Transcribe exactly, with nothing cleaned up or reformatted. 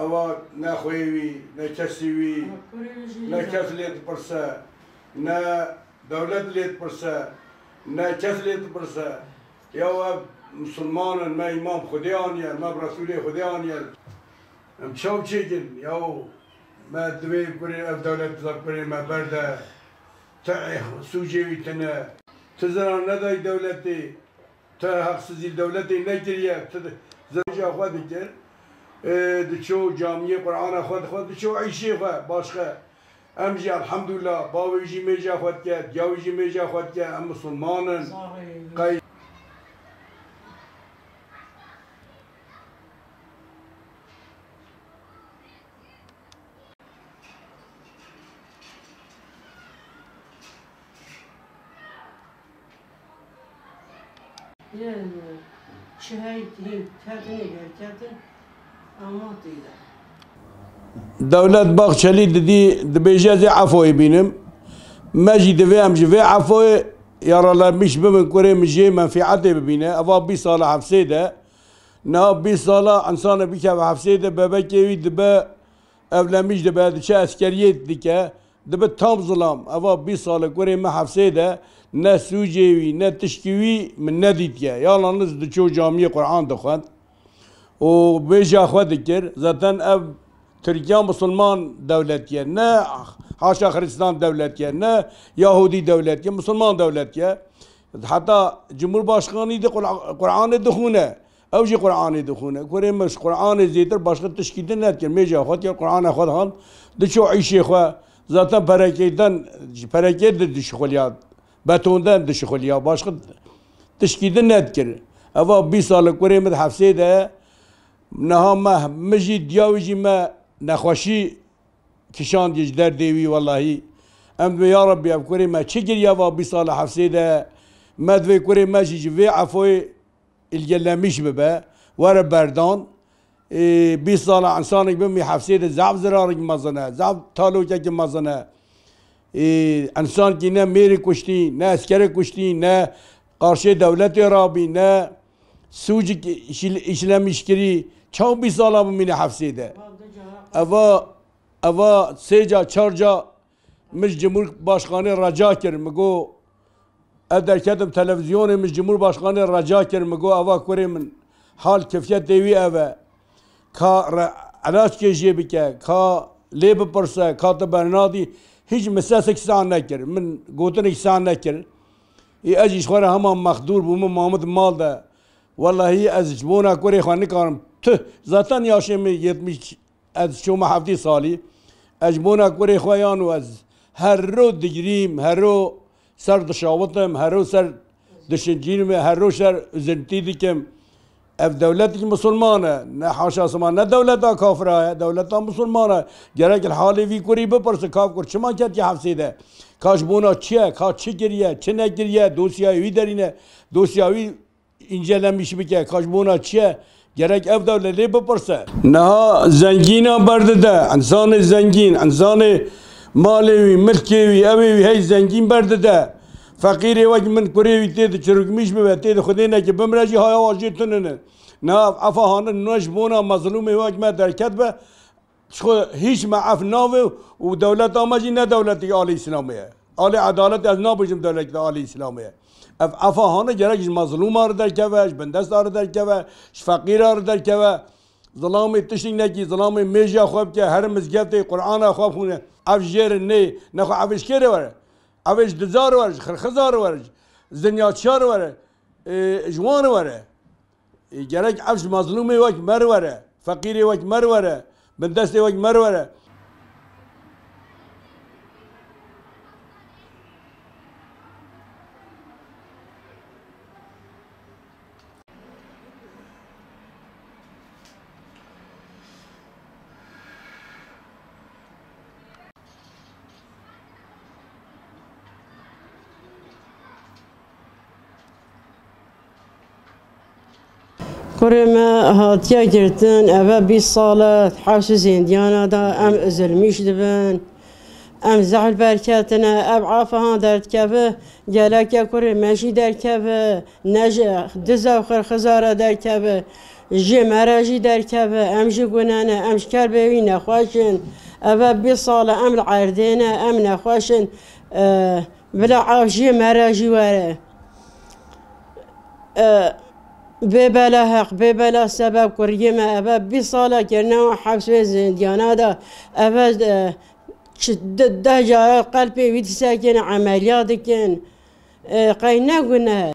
Ava ne xweyê wî, ne kesî wî, ne kes lê dipirse, ne dewlet lê dipirse, ne kes lê dipirse. Ya ev misilman in, me îman bi Xwedê aniye, me bi Resûlê Xwedê aniye. Em çav çêkin, ya me divê kurê ev dewlet biza kurê me berde. Ti sûcê wî tine. Ti zirar nedayî dewletê. Te heqsizî dewletê nekiriye, ti zewca xwe dikir, e, diço camiyê Qur'ana xwe dixwe, diço îşê xwe başxe. Em jî elhamdulillah, bavê wî jî mêja xwe dike, diya wî jî mêja xwe dike, em misilman in. Qey- Yên çi hey hîn ketin, ê derketin, ama têde. Dewlet Bahçelî didî, dibêje, ez ê efoyê bînim. Me jî divê em ji vê efoyê yaralanmîş bibin, kurê min jê menfîetê bibîne. Eva bîst sala hefsê de. Niha bîst sala insana bikeve hefsê de, bebekê wî dibe, ewlemîş dibe, diçe eskeriyê dike. Dibe tam zilam. Eva bîst sal e kurê me hefsê de, ne sûcê wî, ne tişkî wî min nedîtiye. Yalaniz diço camiyê Qur'an dixwend û bêja xwe dikir. Zaten ev Tirkiya misilman dewletiye, ne haşa Xristan dewletiye, ne Yahudî dewletiye, misilman dewletiye. Heta Cumhurbaşkanî de Qur-, Qur'anê dixwîne. Ew jî Qur'anê dixwîne. Kurê min ji Qur'anê zêtir başqa tişkî din nedikir. Mêja xwe dikir, Qur'ana xwe dixwend. Diço îşê xwe, zaten perekêdan, ji perekê de dişixuliya, betondan dişixuliya, başqa tişkî din nedikir. Eva bîst sal e kurê min di hefsê de, niha me, min jî diya wî jî me nexweşî kişandiye ji derdê wî, welahî. Em divê, ya Rebbî, ev kurê me çi kiriye va bîst sala hefsê de, me divê kurê me jî ji vê efoyê îlgelemîş bibe, were berdan. Ê, bîst sala insanek bimî hefsê de zaf zirarek mezin e, zaf talokek mezin e. Ê, insankî ne mêrê kuştî, ne eskerê kuştî, ne qarşê dewletê rabî, ne sûcik îşil-, îşlemîş kirî, çaw bîst sala bimîne hefsê de? Eva, eva sê ca, çar ca min ji Cumhurbaşkanê reca kir, min got, ez derketim televîzyonê, min ji Cumhurbaşkanê reca kir, min got, eva kurê min, hal kefiyetê wî ev e. Ka re-, elaçkê jê bike, ka lê bipirse, ka tu bernadî, hîç min sesek sah nekir, min gotinek sah nekir. Ê, ez jî ji xwe re hema mexdûr bûm, min mamit mal de. Wellahî ez ji bona kurê xwe nikarim. Tüh, zaten yaşê min yetmiş, ez çûme heftê salî. Ez ji bona kurê xwe yan û ez her ro digirîm, her ro ser dişawitim, her ro ser dişincînim, her ro ser üzüntî dikim. Ev dewletek misilman e. Ne haşa sima, ne dewleta kafira ye, dewleta misilman e. Gerek li halê vî kurî bipirse, ka kur çima ketiye hefsê de? Ka ji bona çi ye? Ka çi kiriye, çi nekiriye? Dosyayê wî derîne. Dosya wî încelemîş bike, ka ji bona çi ye? Gerek ev dewle lê bipirse. Niha zengîna berdide, însanê zengîn, însanê malê wî, milkê wî, ewê wî hey zengîn berdide. Feqîrê wek min kurê wî tê de çirukmîş bibe, tê de Xwedê neke bimre jî haya wa jê tunine. Niha ev efa hane nû ji bona mezlûmê wek me derket be, Ji xwe hîç me ef nave û dewleta me jî ne dewleteke alê Îslamê ye. Alê edalet ez nabêjim dewleteke alê Îslamê ye. Ev efa hane gerek ji mezlûma re derkeve, ji bindesta re derkeve, ji feqîra re derkeve. Zilamê tiştek nekî, zilamê mêja xwe bike, here mizgeftê Qur'ana xwe bixwîne. Ev jê re nê, nexwe ev ji kê re were? Ev ji diza re were, ji xirxiza re were, ji zinyaçiya re were, ê, ji wan re were. Ê, gerek ev ji mezlûmê wek me re were, feqîrê wek me re were, bindestê wek me re were. Kurê me hatiye girtin, eve bîst sal e, hewşê zêndiyana de em ezilmîş dibin. Em zehf derketine, ev afahan derdikeve, geleke kurê me jî derkeve, ne ji diza û xirxiza re derkeve, jê me re jî derkeve, em jî gune ne, em ji kerbê wî nexweş in. Eve bîst sal e em li erdê ne, em nexweş in. E, bila av jê me re jî were. E, bê bela heq, bê bela sebeb kuriyê me eve bîst sala kirine wan hepsê zindiyana de. Eve, e, çi de-, deh cara qelpê wî disekine, emeliya dikin. E, qey ne gune.